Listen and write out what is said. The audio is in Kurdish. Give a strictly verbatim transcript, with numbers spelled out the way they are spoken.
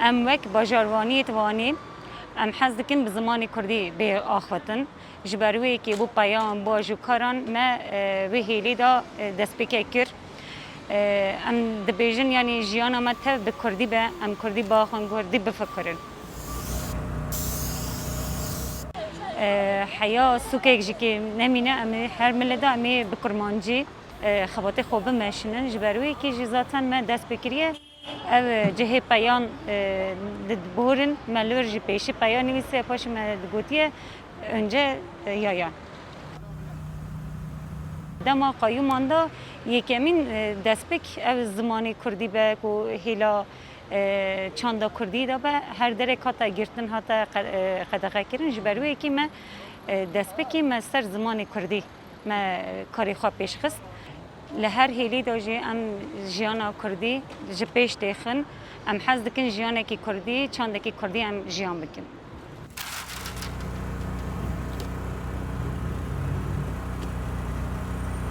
Em wek bajarvaniyê di Wanê, em hez dikin bi zimanê kurdî bê axiftin. Ji ber wê yekê bû peyan, bû ajokaran me, e, wê hêlê de, e, destpêkê kir. E, em dibêjin, yanî jiyana me tev bi kurdî be, em kurdî biaxivin, kurdî bifikirin. E, heya sûkek jî kê nemîne, em ê her milê de em ê bi kurmancî, e, xebatê xwe bimeşînin. Ji ber wê yekê jî zaten me dest pê kiriye. Ev cihê peyan, e, diborin, me li wir jî pêşî peyan nivîsiye, paşê me digotiye, önce, e, yayan. Dema qeyûman de yekemîn, e, destpêk ev zimanê kurdî be ku hêla, e, çanda kurdî de be, her derek hate girtin, hate qe-, e, qedexekirin. Ji ber wê yekê me, e, destpêkê me ser zimanê kurdî me karê xwe pêş xist. Li her hêlî de jî em jiyana kurdî ji pêş têxin. Em hez dikin jiyanekî kurdî, çandekî kurdî em jiyan bikin.